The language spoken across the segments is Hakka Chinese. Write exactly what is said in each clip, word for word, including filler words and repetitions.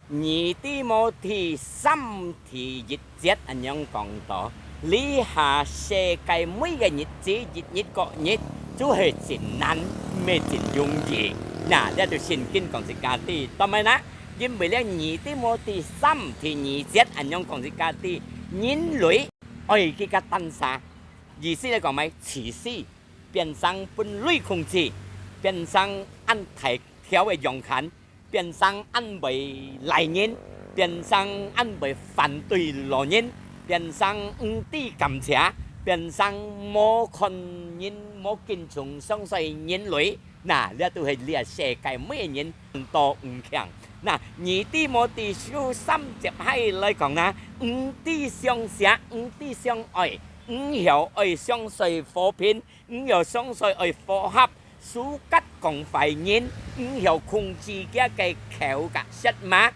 二提摩太三第一節恁樣講到，這下世界尾个日子，一日過日，就係真難，毋係真容易。那，這就聖經講自家知，做麼个呢？因為這二提摩太三第二節恁樣講自家知，人類愛佢个單儕，意思來講，麼个自私，變成分鐳控制，變成恁大條个樣款，變成恁會賴人，變成恁會反對老人，變成毋知感謝，變成無看人，無敬重上衰人類。那，這都係這世界尾个人都毋強。那，二提摩太書三節下來講呢，毋知相惜，毋知相愛，毋曉愛上衰和平，毋曉上衰愛和合，自家講壞人，毋曉控制佢个口甲舌嫲，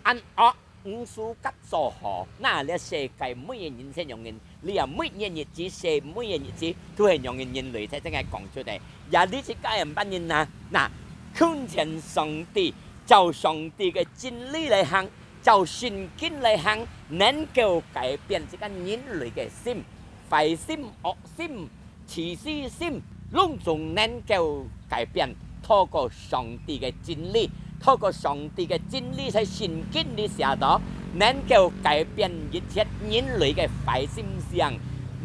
恁惡，毋自家做好。那，這世界尾个人係恁樣，這尾个日子，世尾个日子，都係恁樣人類才正个講出來。也你自家愛仰般呢？那，近前上帝，照上帝个真理來行，照聖經來行，能夠改變這个人類个心，壞心、惡心、自私心，攏總能夠改變，透過上帝个真理，透過上帝个真理在聖經裡寫到，能夠改變一切人類个壞心腸，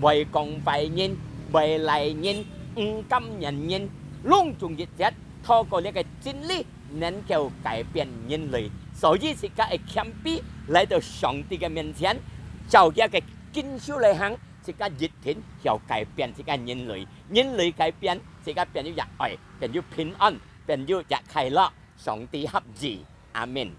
會講壞人，會賴人，毋感恩人，攏總一切透過這个真理能夠改變人類。所以自家愛謙卑來到上帝个面前，照佢个經書來行，自家一定曉改變這个人類。人類改變，自家變有也愛，變有平安，變有也快樂。上帝合意。阿們。